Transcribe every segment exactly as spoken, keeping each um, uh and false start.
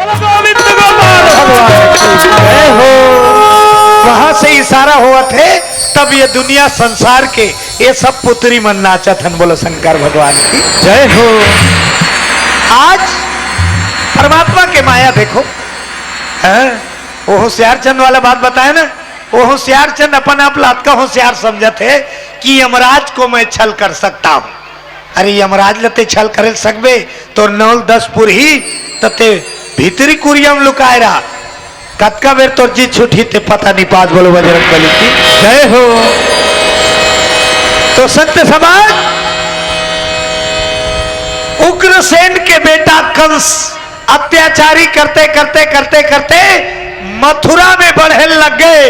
गोविंद गोपाल भगवान की जय हो। वहां से इशारा होवत हे, तब ये दुनिया संसार के ये सब पुत्री मन नाचत हन। बोलो शंकर भगवान की जय हो। आज परमात्मा के माया देखो, हैं? वो होशियार चंद वाला बात बताया ना, वो होशियार चंद अपन आप ला अतका होशियार समझत हे कि यमराज को मैं छल कर सकता हूँ। अरे यमराज ल ते छल करे सकबे, तोर नौ ल दस पुरही, त ते भीतरी कुरिया म लुकाए रहा। कतका बेर तोर जी छुटही ते पता नहीं पास। बोलो बजरंग बली की जय हो। तो संत समाज, उग्रसेन के बेटा कंस अत्याचारी करते करते करते करते मथुरा में बढ़े लग गए।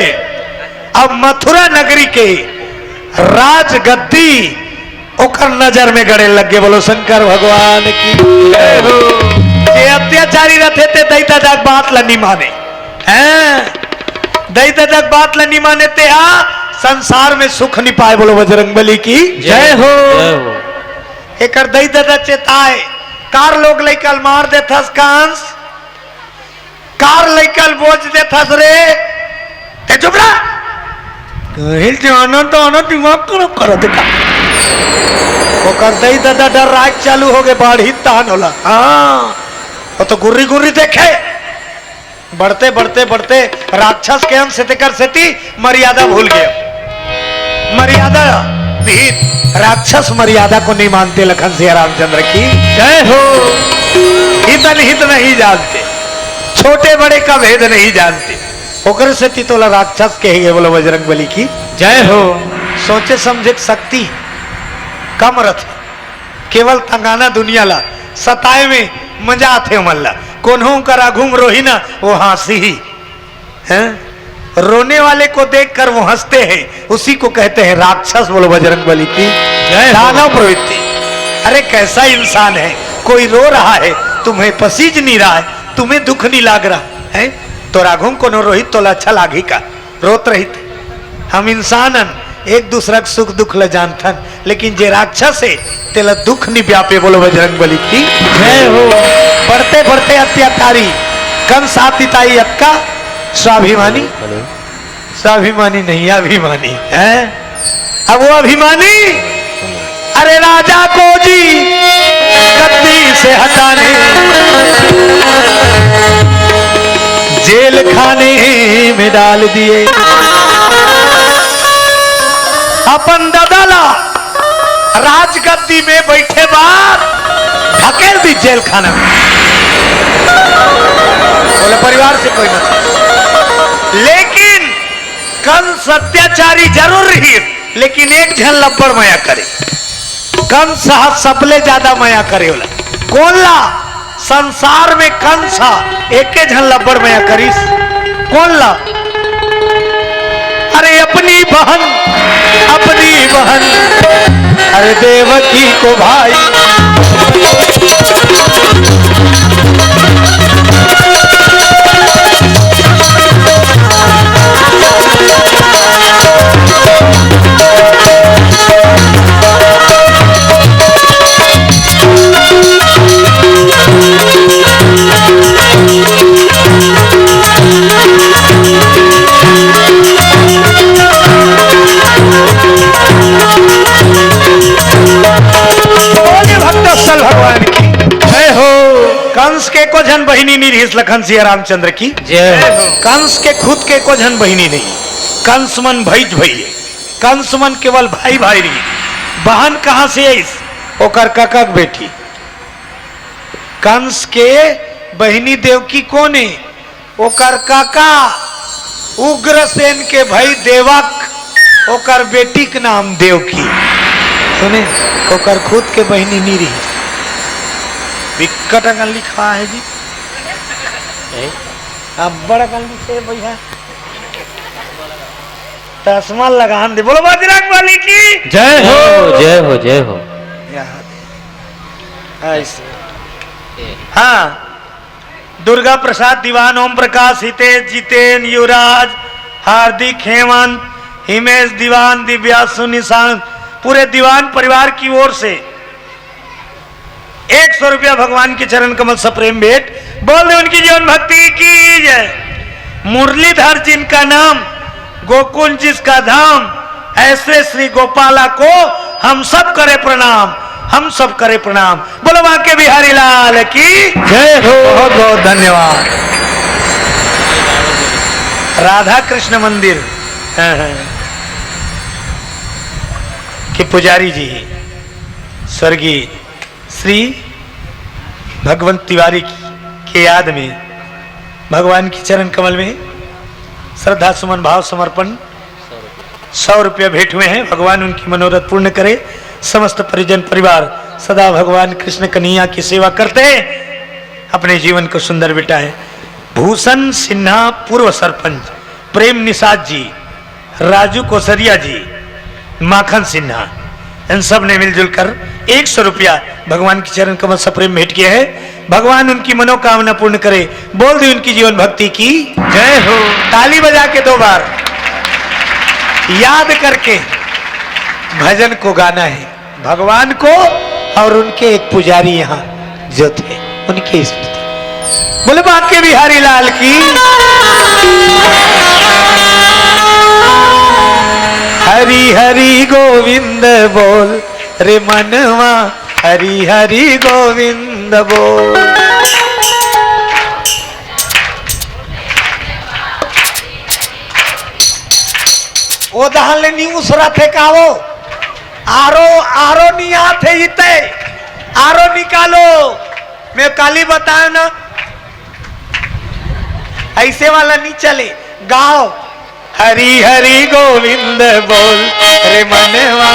अब मथुरा नगरी के राजगद्दी ओकर नजर में गड़े लग गए। बोलो शंकर भगवान की जय हो। जे अत्याचारी रहते ते दई ददा के बात ला नहीं माने, हैं? दई ददा के बात ला नहीं माने ते हा संसार में सुख नहीं पाए। बोलो बजरंग बली की जय हो। जय हो। एकर दई ददा चेताए, कार लोग लइका ल मार देथस कंस, कार लइका ल बोझ देथस रे, ते चुप रह। कहिल जाना तो आना दिमाग खराब कर देता। ओकर दई ददा डर राज चालू हो गए, बाढ़ी तहन होला। हाँ, वो तो गुर्री गुर्री देखे। बढ़ते बढ़ते बढ़ते राक्षस के अंश तेकर सेती मर्यादा भूल गए। मर्यादा विहीन राक्षस मर्यादा को नहीं मानते। लखन सिया रामचंद्र की जय हो। हितन हित नहीं जानते, छोटे बड़े का भेद नहीं जानते। ओकर सेती तोला राक्षस कहे गए। बोलो बजरंग बली की जय हो। सोचे समझे के शक्ति कम रथे, केवल तंगाना दुनिया ला सताए में मजा आथे हमन ला। कोनो कर आघू में रोही ना, वो हाँसी ही, हैं? रोने वाले को देखकर वो हंसते हैं, उसी को कहते हैं राक्षस। बोलो बजरंग बली की जय हो। दानव प्रवृत्ति। अरे कैसा इंसान है, कोई रो रहा है, तुम्हें पसीज नहीं रहा है, तुम्हें दुख नहीं लाग रहा है, तो राघुम कोनो रोहित तोला अच्छा लागी का? रोत रहित। हम इंसान हन, एक दूसरा के सुख दुख ल जानथन, लेकिन जे राक्षस है, तेला दुख नहीं व्यापे। बोलो बजरंग बली की जय हो। बढ़ते बढ़ते अत्याचारी कंस आतिताई अतका स्वाभिमानी, स्वाभिमानी नहीं, अभिमानी है। अब वो अभिमानी, अरे राजा को जी गद्दी से हटाने जेल खाने में डाल दिए। अपन ददा ला राजगद्दी में बैठे बार ढकेल दी जेल खाना में। बोले परिवार से कोई मतलब, लेकिन कंस अत्याचारी जरूर रही, लेकिन एक झन लब्बड़ मया करे। कंस ह सबले ज्यादा मया करे वाला। कौन ला? संसार में कंस ह एके झन लब्बड़ मया करिस। कौन ला? अरे अपनी बहन, अपनी बहन, अरे देवकी को भाई। बोलिए भक्तवत्सल भगवान की जय हो। कंस के एको झन बहिनी नहीं रहिस, लखन सिया रामचंद्र की जय हो। कंस के खुद के एको झन बहिनी नहीं, कंस मन भईज भई हे, कंस मन केवल भाई भाई रही। बहन कहाँ से आइस? ओकर कका के बेटी। कंस के बहिनी देवकी कोन हे? ओकर काका उग्रसेन के भाई देवक, ओकर बेटी के नाम देवकी। सुने, ओकर खुद के बहिनी नी रही। बिकट अकन लिखा है जी। हैं? अब्बड़ अकन लिखे भैया। तसमा लगान दे। बोलो बजरंग बली की। जय हो, जय हो, जय हो। यहाँ दे। ऐसे। हाँ। दुर्गा प्रसाद दीवान, ओम प्रकाश, हितेश, जितेन, युवराज, हार्दिक, हेमंत, हिमेश दीवान, दिव्या, सुनिशांत, पूरे दीवान परिवार की ओर से एक सौ रुपया भगवान के चरण कमल से प्रेम भेंट। बोल दे उनकी जीवन भक्ति की जय। मुरलीधर जिनका नाम, गोकुल जिसका धाम, ऐसे श्री गोपाला को हम सब करे प्रणाम, हम सब करे प्रणाम। बोलो बांके बिहारी लाल की जय हो। बहुत बहुत धन्यवाद। राधा कृष्ण मंदिर के पुजारी जी स्वर्गीय श्री भगवंत तिवारी की, के याद में भगवान के चरण कमल में श्रद्धा सुमन भाव समर्पण, सौ रुपया भेंट हुए हैं। भगवान उनकी मनोरथ पूर्ण करे, समस्त परिजन परिवार सदा भगवान कृष्ण कन्हैया की सेवा करते अपने जीवन को सुंदर बिताए। भूषण सिन्हा पूर्व सरपंच, प्रेम निषाद जी, राजू कोसरिया जी, माखन सिन्हा, इन सब ने मिलजुल कर एक सौ रुपया भगवान के चरण कमल सप्रेम भेंट किया है। भगवान उनकी मनोकामना पूर्ण करे। बोल दे उनकी जीवन भक्ति की जय हो। ताली बजा के दो बार याद करके भजन को गाना है भगवान को, और उनके एक पुजारी यहाँ जो थे उनकी स्मृति। बोले बांके बिहारी लाल की। हरि हरि गोविंद बोल रे मनवा, हरि हरि गोविंद बोल। ओ दहाले नी उसरा थे का वो? आरो, आरो नी आथे इते। आरो निकालो। मैं काली बताया ना, ऐसे वाला नहीं चले। गाओ। हरि हरि गोविंद बोल रे मनवा।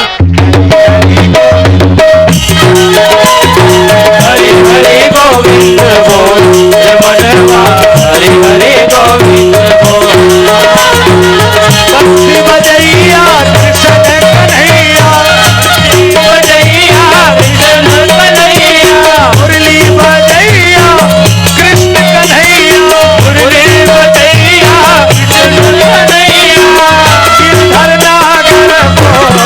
हरि हरि गोविंद बोल रे मनवा। हरि हरि गोविंद बोल। बंसी बजैया कृष्ण कन्हैया। बजैया कृष्ण कन्हैया। मुरली बजैया कृष्ण कन्हैया। मुरली बजैया कृष्ण कन्हैया। गिरधर नागर बोल।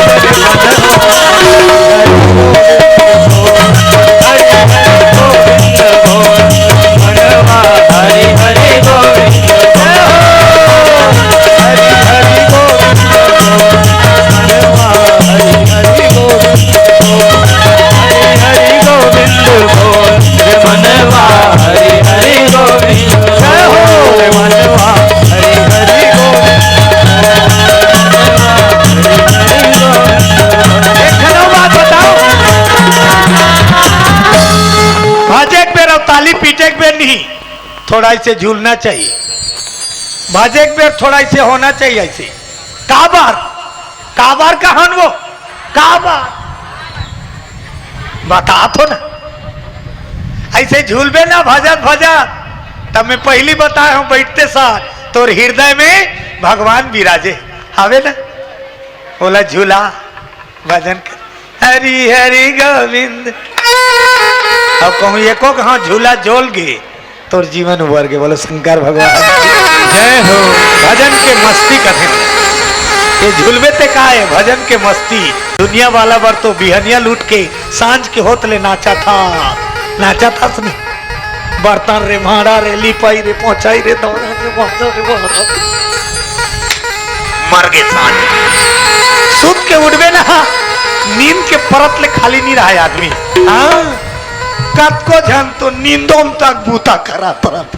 हरि हरि गोविंद बोल। मनवा हरि हरि गोविंद बोल। हरि हरि गोविंद बोल। मनवा हरि हरि गोविंद बोल। हरि हरि गोविंद बोल। रे मनवा हरि हरि गोविंद। जय हो। रे मनवा हरि हरि गोविंद। एक घलो बात बताओ। भजे के बेर अउ ताली पीटे के बेर नहीं, थोड़ा ऐसे झूलना चाहिए। भजे के बेर थोड़ा ऐसे होना चाहिए, ऐसे। काबर? काबर कहन वो? काबर? बता तो ना। ऐसे झूलबे ना भजत भजत, तब मैं पहली बताए हूँ, बैठते साथ तोर हृदय में भगवान विराजे। हवे ना? ओला झूला, भजन कर। हरि हरि गोविंद। अब कहूँ एको कहाँ झूला जोल गे, तोर जीवन उबर गे। बोलो शंकर भगवान की जय हो। भजन के मस्ती कथे। ये झुलबे ते का है? भजन के मस्ती। दुनिया वाला बर तो बिहनिया लूट के सांझ के होत ले नाचा था, नाचा था सुनी। बर्तन रे, भांडा रे, लिपाई रे, पोंछाई रे, दौरा रे, वादा रे, वादा। मर गे साले। सुत के उठबे ना, नींद के परत ले खाली नहीं रहा आदमी। हाँ, कतको झन तो नींदों तक बूता करत रहत।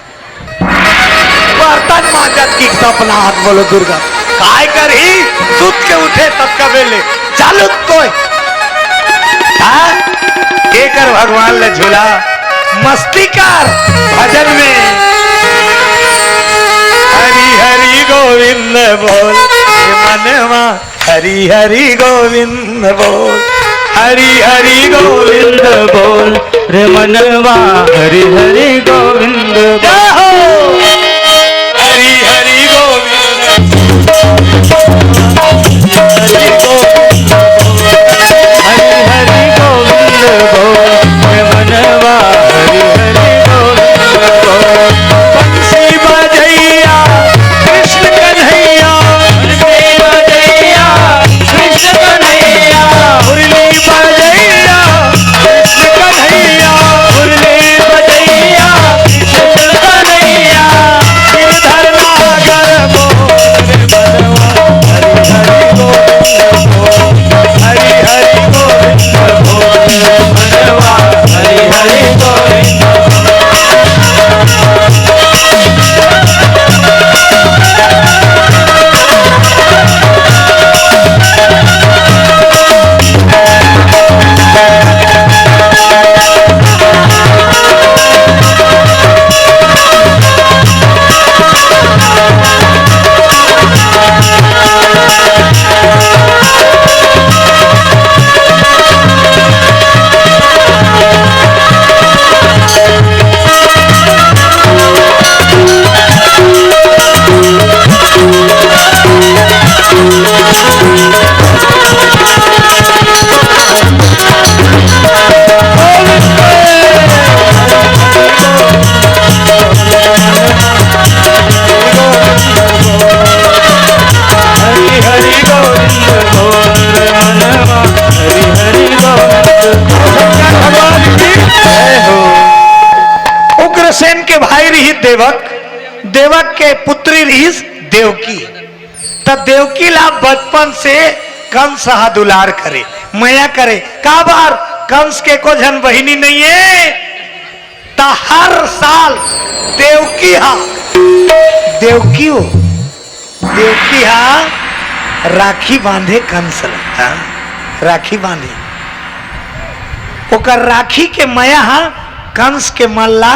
बर्तन मांजत की सपना हाथ बोलो दुर्गा। काय करही, सुत के उठे तब कबे ले चालू कोई। हाँ, के कर भगवान ले झूला। मस्ती कर भजन में। हरि हरि गोविंद बोल रे मनवा, हरि हरि गोविंद बोल। हरि हरि गोविंद बोल रे मनवा, हरि हरि गोविंद बोल। जय हो। हरि हरि गोविंद। हरि गोविंद। हरि हरि गोविंद बोल, हे मनवा हरि हरि गोविंद बोल। बंसी बजैया कृष्ण कन्हैया, बंसी बजैया कृष्ण कन्हैया, मुरली बजैया कृष्ण कन्हैया, मुरली बजैया कृष्ण भाई रहिस देवक, देवक के पुत्री रहिस देवकी। त देवकी ला बचपन से कंस हा दुलार करे, मया करे। काबर? कंस के एको झन बहिनी नइये, त हर साल देवकी हा, देवकी हो, देवकी हा राखी बांधे कंस ला, हाँ? राखी बांधे। ओकर राखी के मया हा कंस के मन ला,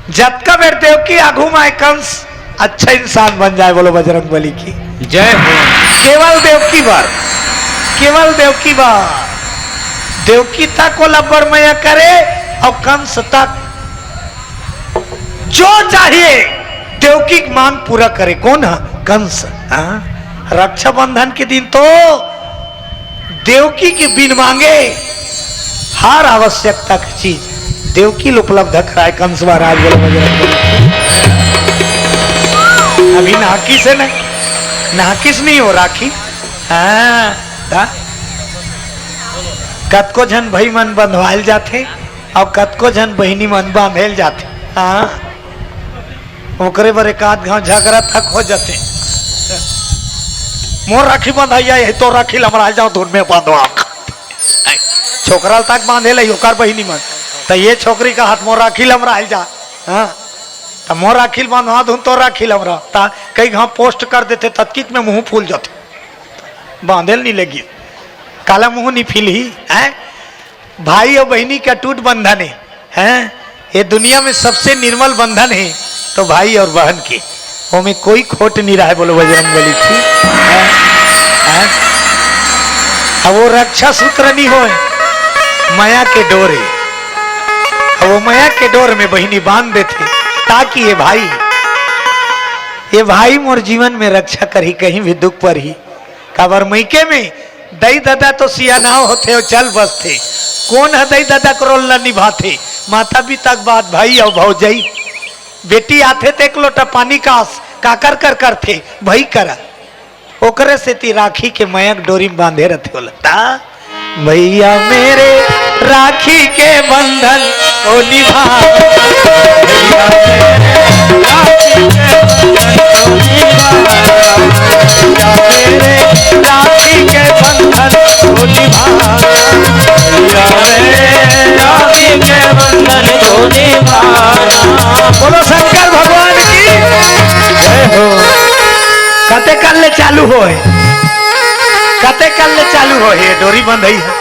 जतका बेर देवकी आगू म आए, कंस अच्छा इंसान बन जाए। बोलो बजरंग बली की। जय हो। केवल देवकी बर, केवल देवकी बर। देवकी तक ओला अब्बड़ मया करे, अउ कंस तक जो चाहिए, देवकी के मांग पूरा करे। कोन ह? कंस। हाँ? रक्षाबंधन के दिन तो देवकी के बिन मांगे हर आवश्यकता के चीज देवकी ल उपलब्ध कराए कंस महाराज। बोलो बजरंग बली। अभी नाकिस हे ना, नाकिस नहीं हो राखी। हाँ, ता? कतको झन भाई मन बंधवाल जाथे, अउ कतको झन बहिनी मन बांधेल जाथे। हाँ, ओकरे बर एक आध घाव झगरा तक हो जाथे। मोर राखी बंधाइया, यही तो राखी लमराल जाओ, धुन में बंधवा। छोकरा तक बांधे लई ओकर बहिनी मन, त ये छोकरी का हाथ मोर राखी लमराल जा। हाँ, त मोर राखी बंधवा धुन तो राखी लमरा, त कई घाव पोस्ट कर देथे, ततकिक में मुंह फूल जाथे, बांधेल नहीं लगी, काला मुंह नहीं फीलही, हैं? भाई अउ बहिनी के अटूट बंधन हे, हैं? ये दुनिया में सबसे निर्मल बंधन हे तो भाई अउ बहन के, ओमे कोई खोट नहीं रहे। बोलो बजरंग बली की, हैं? हैं? अब वो रक्षा सूत्र नहीं होय, मया के डोर हे। अब वो मया के डोर में बहिनी बांध देथे, ताकि ये भाई, ये भाई मोर जीवन में रक्षा करही, कहीं भी दुख परही। काबर मइके में दई ददा तो सियानाव होथे अउ चल बसथे। कोन ह दई ददा के रोल ल निभाथे? माता पिता के बाद भाई अउ भौजई। बेटी आथे त एक लोटा पानी कास, काकर कर करथे? भई करा। ओकरे सेती राखी के मयक डोरी म बांधे रथे ओला। ता भैया मेरे राखी के बंधन को निभा, भैया मेरे राखी के बंधन को निभा, भैया मेरे राखी के बंधन को निभा, भैया मेरे राखी के बंधन को निभाना। बोलो शंकर भगवान की जय हो। कते कल ले चालू होय? कते कल ले चालू होय हे डोरी बंधई ह?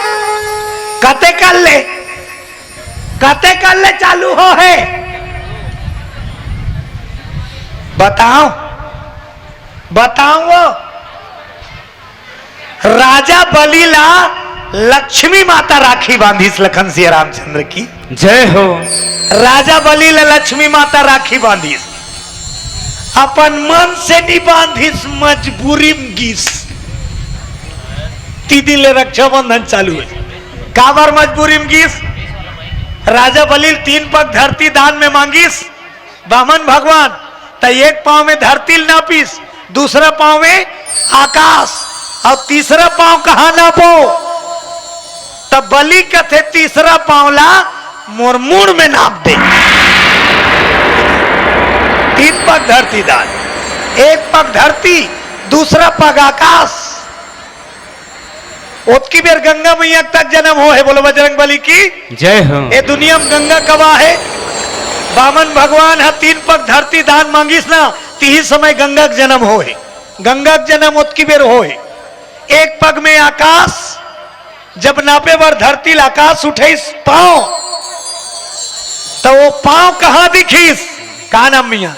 कते कल ले, कते कल ले चालू होय हे? बताओ, बताओ वो। राजा बलि ला लक्ष्मी माता राखी बांधिस, लखन सिया रामचंद्र की। जय हो। राजा बलि ला लक्ष्मी माता राखी बांधिस, अपन मन से नहीं बांधिस, मजबूरी म गिस। ती दिन ले रक्षाबंधन चालू हे। काबर मजबूरी म गिस? राजा बलि ल तीन पग धरती दान में मांगिस बामन भगवान, त एक पांव में धरती ल नापिस, दूसरा पांव में आकाश, अउ तीसरा पांव कहां नापो? त बलि कथे, तीसरा पांव ला मोर मुड़ में नाप दे। तीन पग धरती दान, एक पग धरती, दूसरा पग आकाश। ओतकी बेर गंगा मैया तक जन्म होय हे। बोलो बजरंग बली की जय हो। ए दुनिया में गंगा कवा हे? बामन भगवान ह तीन पग धरती दान मांगिस ना, तिही समय गंगा के जन्म होय हे। गंगा के जन्म ओतकी बेर होय हे। एक पग में आकाश, जब नापे बर धरती ल आकाश उठेस पांव, त वो पांव कहां दिखिस? का नाम मिया?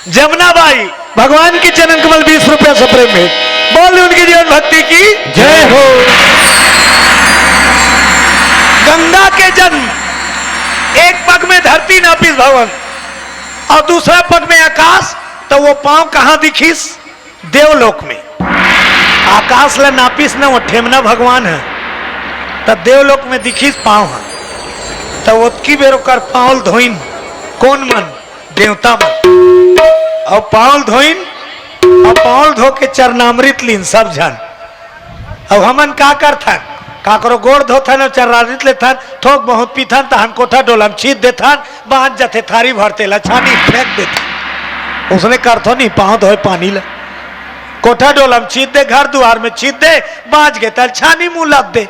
जमुना बाई। भगवान के चरण कमल बीस रुपया से प्रेम में बोल उनकी जीवन भक्ति की जय हो। गंगा के जन्म, एक पग में धरती नापिस भगवान अउ दूसरा पग में आकाश, त वो पांव कहां दिखिस? देवलोक में। आकाश ला नापिस न वो ठेमना भगवान ह, त देवलोक में दिखिस पांव ह। त ओतकी बेर ओकर पांव ल धोइन। कोन मन? देवता मन। अउ पांव ल धोइन, अउ पांव ल धो के चरणामृत लीन सब झन। अउ हमन का करथन? काकरो गोड़ धोथन अउ चर्रारित लेथन, थोक बहुत पीथन, तहन कोठा डोला म छीत देथन, बाँच जथे थारी भर तेला छानी फेंक देथन। उसने करथो नहीं, पाँव धोए पानी ला। कोठा डोला म छीत दे, घर दुआर में छीत दे, बाँच गे तेला छानी मुँह लग दे।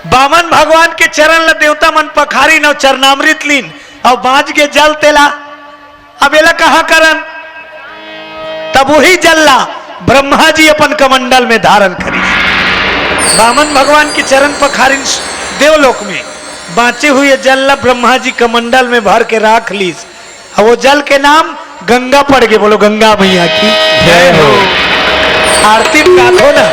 बामन भगवान के चरण ल देवता मन पखारिन अउ चरणामृत लीन अउ बाँच गे जल तेला। अब एला कहाँ करन? तब वही जल ला ब्रह्मा जी अपन कमंडल में धारण करिस। बामन भगवान के चरण पखारिन देवलोक में, बाँचे हुए जल ला ब्रह्मा जी कमंडल में भर के राख लीस। अब वो जल के नाम गंगा पड़ गे। बोलो गंगा मैया की जय हो। आरती में गाथो ना,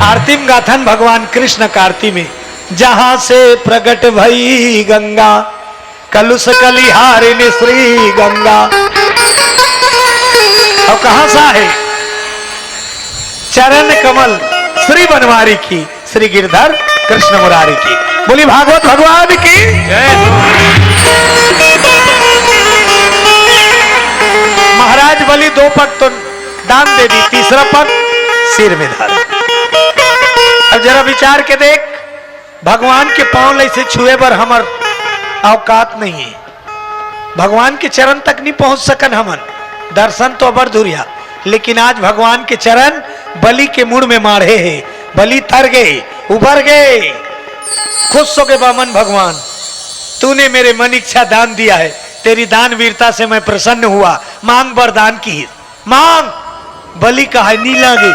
आरती में गाथन भगवान कृष्ण का आरती में, जहाँ से प्रकट भई गंगा, कलुष कलिहारिणी श्री गंगा। अब कहाँ से आहे? चरण कमल श्री बनवारी की, श्री गिरधर कृष्ण मुरारी की। बोली भागवत भगवान की जय हो। महाराज बलि दो पग तो दान दे दी, तीसरा पग सिर में धर। अब जरा विचार के देख, भगवान के पाँव ल अइसे छुए बर हमर औकात नहीं है। भगवान के चरण तक नहीं पहुंच सकन हमन, दर्शन तो अबर दुरिहा, लेकिन आज भगवान के चरण बलि के मुड़ में माढ़े हे। बलि तर गे, उबर गे, खुश हो गे बामन भगवान, तूने मेरे मन इच्छा दान दिया है, तेरी दान वीरता से मैं प्रसन्न हुआ, मांग वरदान की। मांग, बलि कहाय नी लागे।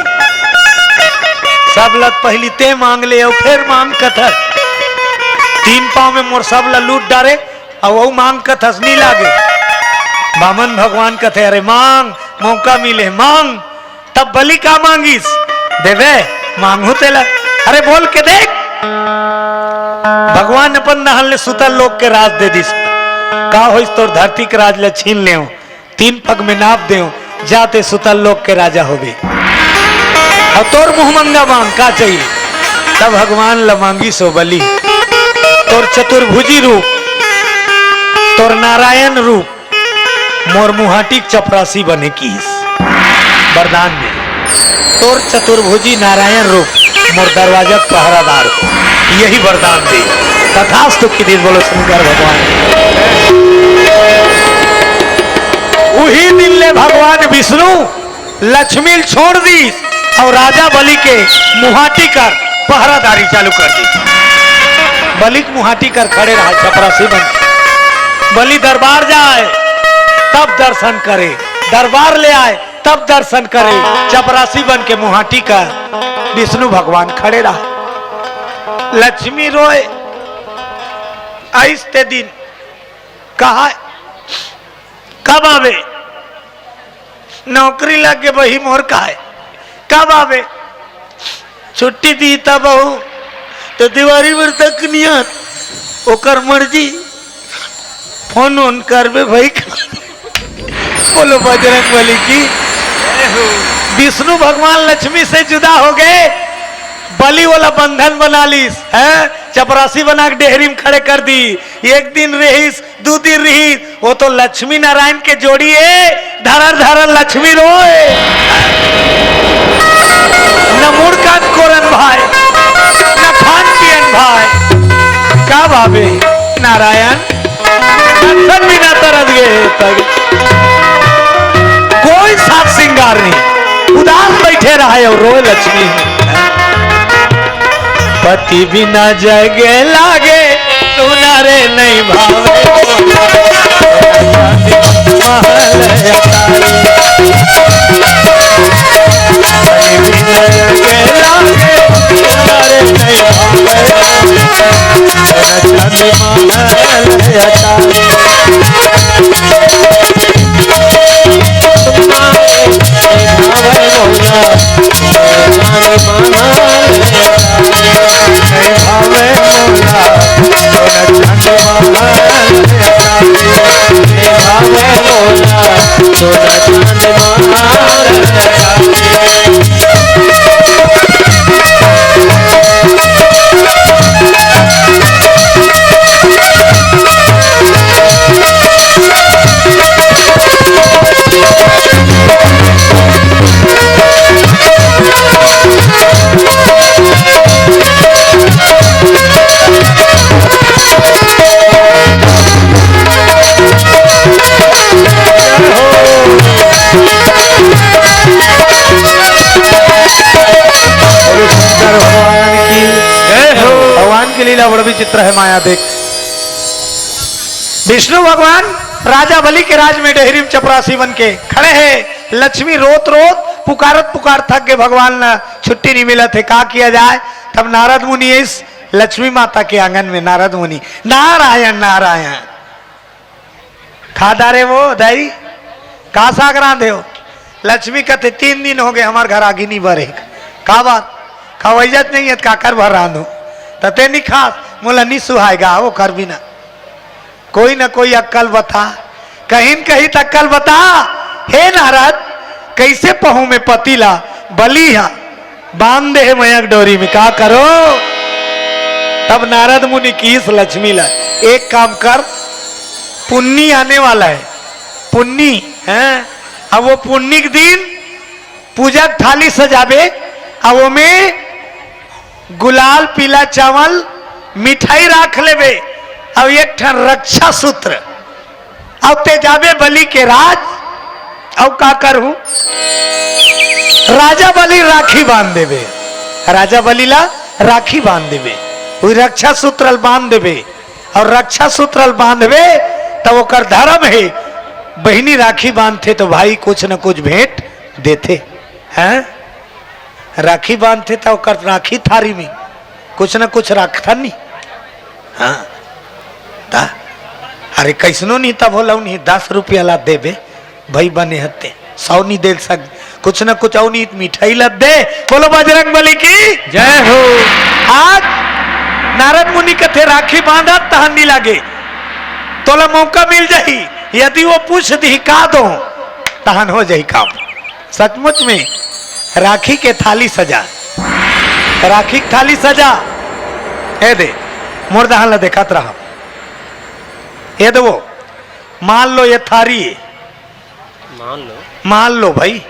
सब ल पहिली ते मांग ले अउ फेर मांग कथस। तीन पांव में मोर सब ल लूट डारे अउ अउ मांग कथस नी लागे। बामन भगवान कथे, "अरे मांग, मौका मिले, मांग।" तब बलि का मांगिस? देवे, मांगहूं तेला। अरे बोल के देख। भगवान अपन नहल ले सुतल लोक के राज दे दिस। का होइस तोर धरती के राज ल छीन लेव। तीन पग में नाप देव, जाते सुतल लोक के राजा होबे। अउ तोर मुंह मंगा मांग का चाहिए? तब भगवान ल मांगिस ओ बलि, तोर चतुर्भुजी रूप, तोर नारायण रूप, मोर मुहाटी के चपरासी बने किहिस। वरदान में, तोर चतुर्भुजी नारायण रूप, मोर दरवाजा के पहरादार हो, यही वरदान दे। तथास्तु की दिन बोलो शंकर भगवान। उही दिन ले भगवान विष्णु लक्ष्मी ल छोड़ दीस अउ राजा बलि के मुहाटी कर पहरादारी चालू कर दीस। बलि के मुहाटी कर खड़े रहा चपरासी बन के। बलि दरबार जाए तब दर्शन करे, दरबार ले आए तब दर्शन करे, चपरासी बन के मुहाटी कर विष्णु भगवान खड़े रहा। लक्ष्मी रोए, आइस ते दिन कहा, कब आवे? नौकरी लग गे बही मोर काय? कब आवे? छुट्टी दी तब आहू, तो दिवारी बर तक नियत, ओकर मर्जी। फोन ओन करबे भाई। बोलो बजरंग बली की। विष्णु भगवान लक्ष्मी से जुदा हो गए, बलि वाला बंधन बना लीस, हैं? चपरासी बना के डेहरी में खड़े कर दी। एक दिन रहीस, दू दिन रहीस, वो तो लक्ष्मी नारायण के जोड़ी है, धरर धरर लक्ष्मी रोए। न मुड़ कान कोरन भाई, न खान पियन भाई। का भावे नारायण? दर्शन बिना तरस गए तक कोई साज सिंगार नहीं, उदास बैठे रहे और रोए लक्ष्मी। पति बिना जगे लागे, सुना रे नहीं भावे। महल अटारी। पति बिना जगे लागे, सुना रे नहीं भावे। चंद महल अटारी। लीला बड़ विचित्र है माया देख। विष्णु भगवान राजा बलि के राज में डेहरी म चपरासी बन के खड़े हे। लक्ष्मी रोत रोत पुकारत पुकार थक गे, भगवान ला छुट्टी नहीं मिलत हे, का किया जाए? तब नारद मुनि इस लक्ष्मी माता के आंगन में नारद मुनि, नारायण नारायण, खा डारे वो दाई, का साग रांधे हो? लक्ष्मी कथे, "तीन दिन हो गए हमार घर आगी नहीं बरे।" "का बात? खवैजत नहीं है, काकर भर रांधू?" "तते नहीं खास।" "मोला नहीं सुहाएगा वो कर बिना।" "कोई ना कोई अक्कल बता, कहीं न कहीं त अक्कल बता।" "हे नारद, कैसे पहूं मैं पति ला? बलि हा बांध दे हे मयंक डोरी में, का करो?" तब नारद मुनि किहिस लक्ष्मी ला, "एक काम कर, पुन्नी आने वाला है, पुन्नी है, अब वो पुन्नी के दिन पूजा के थाली सजाबे, अब ओमे गुलाल, पीला चावल, मिठाई राख लेबे, अब एक ठन रक्षा सूत्र, अब ते जाबे बलि के राज, अब का करहूं?" "राजा बलि राखी बांध देबे, राजा बलि ला राखी बांध देबे, वही रक्षा सूत्र ल बांध देबे, और रक्षा सूत्र ल बांधबे, तब ओकर धर्म हे, बहिनी राखी बांधथे तो भाई कुछ न कुछ भेंट देथे, हैं? राखी बांधथे त ओकर राखी थारी में कुछ न कुछ राखथन नी।" हाँ, ता, अरे, कैसनो नहीं तब होला, उन्हीं दस रुपया ला देबे, भाई बने हते, सौ नहीं दे सक, कुछ न कुछ अउ नहीं, मिठाई ला दे। बोलो बजरंग बली की जय हो। आज नारद मुनि कथे, "राखी बांधत तहन नहीं लागे, तोला मौका मिल जाही, यदि वो पूछ दी का दो, तहन हो जाही काम।" सचमुच में राखी के थाली सजा, राखी के थाली सजा। ए दे, मोर दहन ला देखत रहा। ए दे वो, मान लो ये थारी, मान लो। मान लो भाई,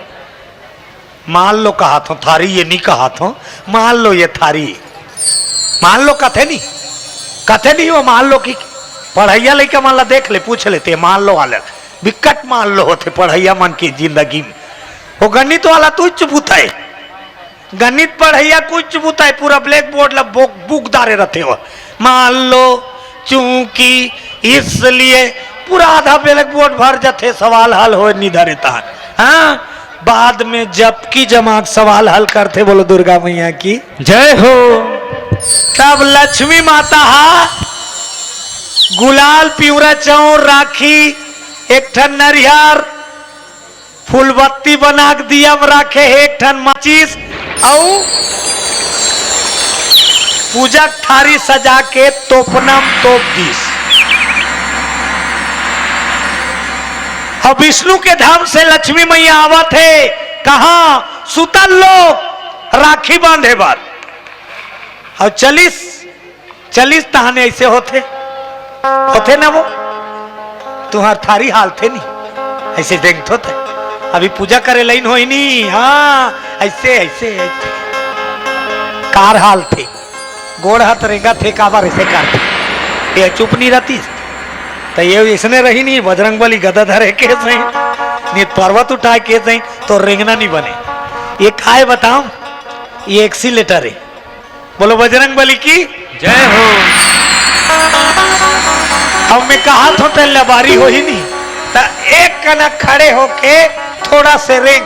मान लो कहा थो, थारी ये नहीं कहा थो, मान लो ये थारी, मान लो कथे नहीं, कथे नहीं वो मान लो कि पढ़ैया लइका मन ला देख ले, पूछ लेते, मान लो वाले, बिकट मान लो होथे पढ़ैया मन की जिंदगी में। वो गणित वाला तू चुप होता है, गणित पढ़ैया कुछ बुताय, पूरा blackboard ला बुक, बुक दारे रथे हो। मान लो, चूंकि, इसलिए, पूरा आधा blackboard भर जथे, सवाल हल होय नी धरे तहां। हाँ, बाद में जबकि जमा के सवाल हल करथे, बोलो दुर्गा मैया की जय हो। तब लक्ष्मी माता हा गुलाल, पिंवरा, चाउर, राखी, एक ठन नरियर, फूलबत्ती बना के दिया में राखे हे, एक ठन माचिस अउ पूजा के थारी सजा के तोपना में तोप दिस। अउ विष्णु के धाम से लक्ष्मी मैया आवत हे, कहां? सुतल लोग, राखी बांधे बर। अउ चलिस चलिस तहाने ऐसे होथे, होथे ना वो? तुहार थारी हालथे नी, ऐसे रेंगथो ते। अभी पूजा करे लाइन होई नी, हाँ, ऐसे, ऐसे, ऐसे। कार हालथे, गोड़ हाथ रेंगथे, काबर ऐसे करथे? ये चुप नहीं रहती, तो ये इसने रही नहीं, बजरंग बली गदा धरे के सही, नहीं पर्वत उठाए के सही, तो रेंगना नहीं बने। ये काय बताऊं, ये accelerator है। बोलो बजरंग बली की जय हो। अब मैं कहा थो ते लबारी होही नी, त एक कना खड़े होके थोड़ा से रेंग,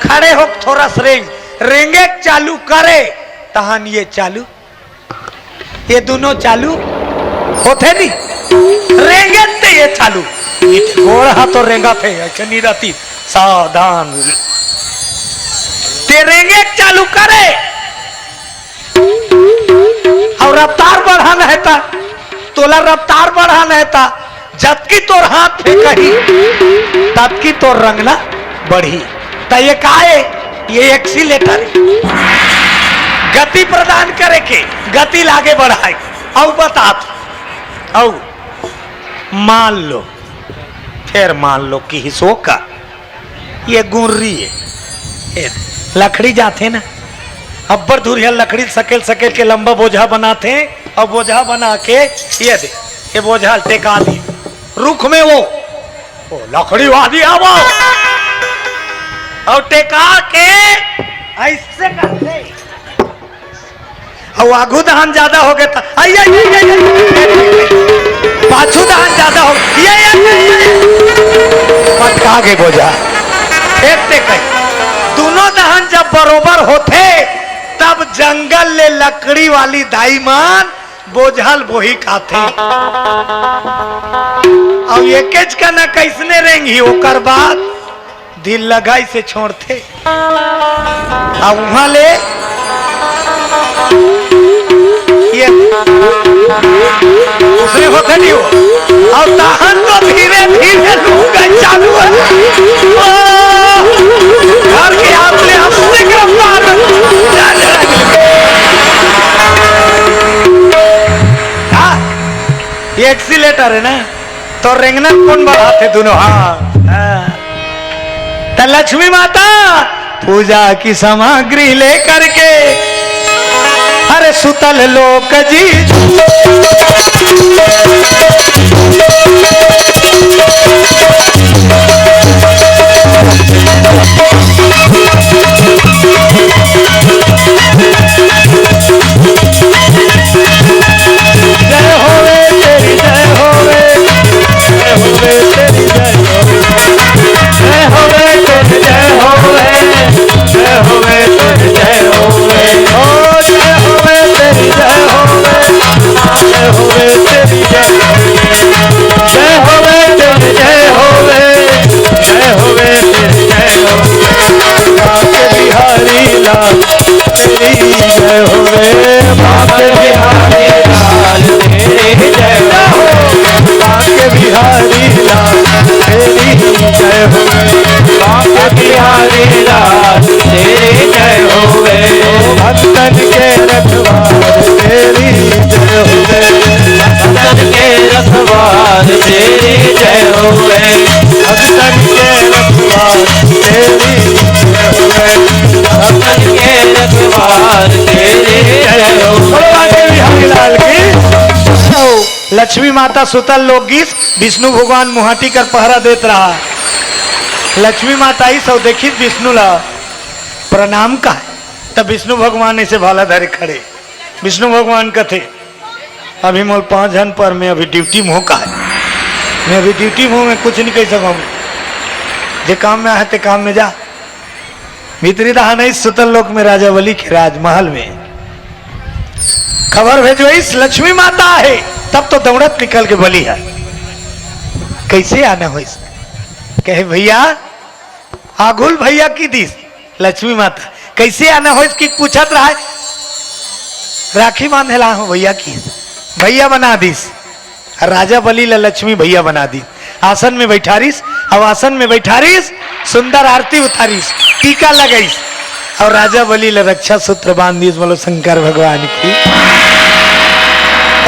खड़े होके थोड़ा से रेंग, रेंगे चालू करे, तहान ये चालू, ये दोनों चालू होथे नी, रेंगे ते ये चालू, ये गोड़ हाथ तो रेंगा थे, ऐसे नहीं रहती, सावधान, ते रेंगे चालू करे, अउ रफ्तार बढ़ाना हे ता, तोला रफ्तार बढ़ाना हे ता, जतकी तोर हाथ फेंकही, ततकी तोर रंगना बढ़ी। त ये का हे? ये accelerator हे। गति प्रदान करे के, गति लागे बढ़ाए। अउ बतात, अउ मान लो, फेर मान लो किहिस ओ का, ये गुर्री हे। ए, लकड़ी जाथे ना, अब्बड़ दूरिहा लकड़ी सकेल सकेल के लंबा बोझा बनाथे, अउ बोझा बना के ये दे, ये बोझा टेका दी रुख में वो, वो लकड़ी वादी आवा, अउ टेका के ऐसे करथे। अउ आगू दहन ज्यादा होगे त, आई, आई, आई, आई, आई, पाछू दहन ज्यादा हो, ये, ये, ये, ये, पटका के गोजा। एक ते कही, दूनों दहन जब बरोबर होथे, तब जंगल ले लकड़ी वाली दाई मन बोझल बोही खाथे। अउ एकेच कना कइसने रेंगही, ओकर बाद दिल लगाई से छोड़थे। अउ उहाँ ले ये दूसरे होथे नहीं हो। अउ तहन तो धीरे धीरे लू गए चालू है। ओ, घर के हाथ ले हमसे गिरफ्तार। हाँ, ये एक्सीलेटर है ना, तो रेंगना कौन बढ़ाथे दोनों? हाँ, हाँ। त लक्ष्मी माता पूजा की सामग्री लेकर के, अरे सुतल लोक जी। जय होवे तेरी, जय होवे, जय होवे तेरी, जय होवे। जय होवे तेरी, जय होवे, जय होवे तेरी, जय होवे। ओ जय होवे तेरी, जय होवे, जय होवे तेरी, जय होवे। जय होवे तेरी, जय होवे, जय होवे तेरी, जय होवे। बांके बिहारी लाल तेरी जय होवे, बांके बिहारी लाल तेरी जय होवे, बांके बिहारी लाल तेरी जय होवे, बांके बिहारी लाल तेरी जय होवे। भक्तन के रखवार तेरी जय होवे, भक्तन के रखवार तेरी जय होवे, भक्तन के रखवार तेरी जय होवे। भक्तन के रखवार तेरी जय हो। बोलो बांके बिहारी लाल की। लक्ष्मी माता सुतल लोकगीत, विष्णु भगवान मुहाटी कर पहरा देत रहा। लक्ष्मी माता ही सब देखित विष्णु ला प्रणाम का है, तब विष्णु भगवान ऐसे भाला धरे खड़े। विष्णु भगवान कथे, अभी मोर पांच झन पर, मैं अभी ड्यूटी में हूँ का है, मैं अभी ड्यूटी में हूँ, मैं कुछ नहीं कह सकूँ। जे काम में आहे ते काम में जा। भीतरी दहानइस सुतल लोक में राजा बलि के राजमहल में खबर भेजवइस लक्ष्मी माता हे, तब तो दौड़त निकल के बलि ह। कइसे आना होइस? कहे भइया, आगू ल भइया कहि दिस लक्ष्मी माता। कइसे आना होइस कि पूछत रहय, राखी बांधे ल आए हंव भइया कहिस, भइया बना दिस। राजा बलि ल लक्ष्मी भइया बना दिस। आसन में बइठारिस, अउ आसन में बइठारिस, सुंदर आरती उतारिस, टीका लगाइस, अउ राजा बलि ल रक्षा सूत्र बांध दिस। बोलो शंकर भगवान की।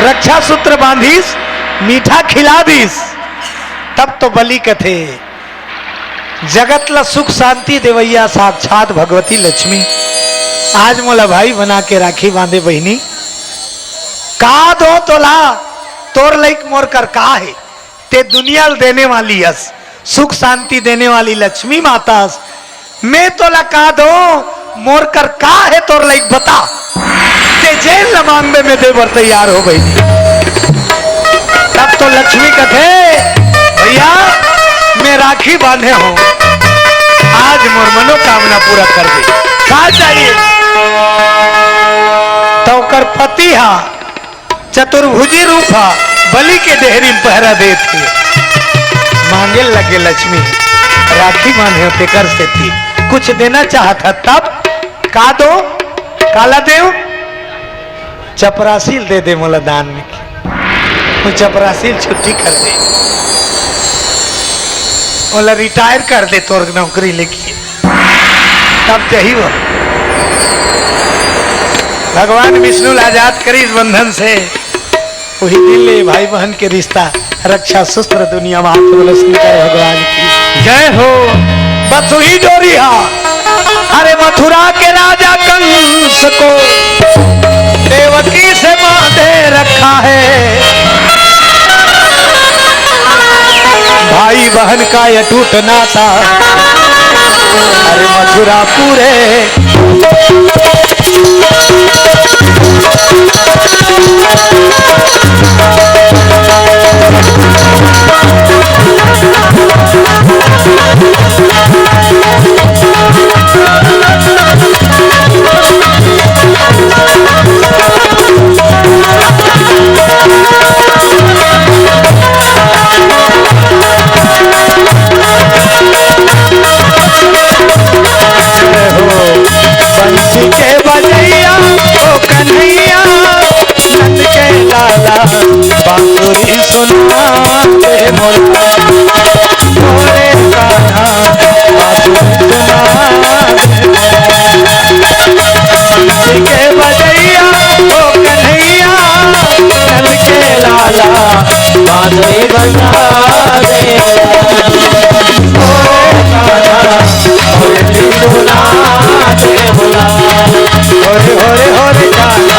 रक्षा सूत्र बांधिस, मीठा खिला दिस। तब तो बलि कथे, जगत ल सुख शांति देवइया साक्षात भगवती लक्ष्मी, आज मोला भाई बना के राखी बांधे बहिनी, का दों तोला? तोर लइक मोर कर का हे? तें दुनिया ल देने वाली हस, सुख शांति देने वाली लक्ष्मी माता हस। मैं तोला का दों? मोर कर का हे तोर लइक, बता। तें जेन ल मांगबे, मैं दे बर तैयार हों बहिनी। तब तो लक्ष्मी कथे, भइया, मैं राखी बांधे हंव, आज मोर मनोकामना पूरा कर दे। का चाहिए? त ओकर पति ह चतुर्भुजी रूप ह, बलि के डेहरी म पहरा देत हे। मांगे लगे लक्ष्मी, राखी बांधे हंव तेकर सेती कुछ देना चाहत ह, तब का दों? काला देंव? चपरासी ल दे दे मोला दान में। वो चपरासी ल छुट्टी कर दे, ओला रिटायर कर दे तोर नौकरी ले के। तब जही वो भगवान विष्णु ल आजाद करिस बंधन से। वही दिन ले भाई बहन के रिश्ता, रक्षा सूत्र दुनिया में हाथ। बोलो शंकर भगवान की जय हो। बस वही डोरी हा, अरे मथुरा के राजा कंस को देवकी से बांधे रखा है। भाई बहन का ये टूट नाता, अरे मथुरा पूरे। बंसी के बजैया ओ कन्हैया, नंद के लाला बांसुरी सुना दे मोला। भोले कान्हा बांसुरी सुना दे मोला। बंसी के बजैया ओ कन्हैया, नंद के लाला बांसुरी बजा दे। भोले कान्हा बांसुरी सुना दे मोला। होरे होरे होरे कान्हा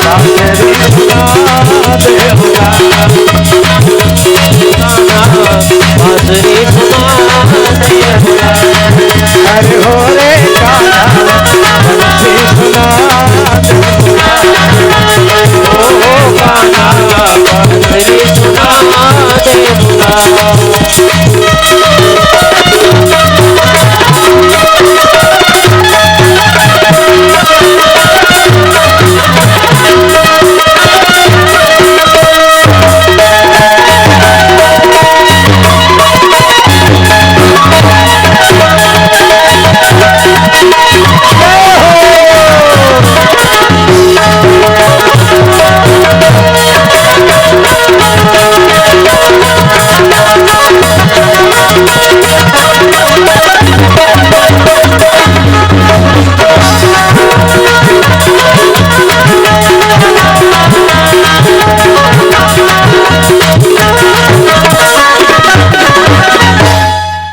बांसुरी सुना दे मोला। बांसुरी सुना दे मोला। अरे होरे कान्हा बांसुरी सुना दे मोला। ओ कान्हा बांसुरी सुना दे मोला।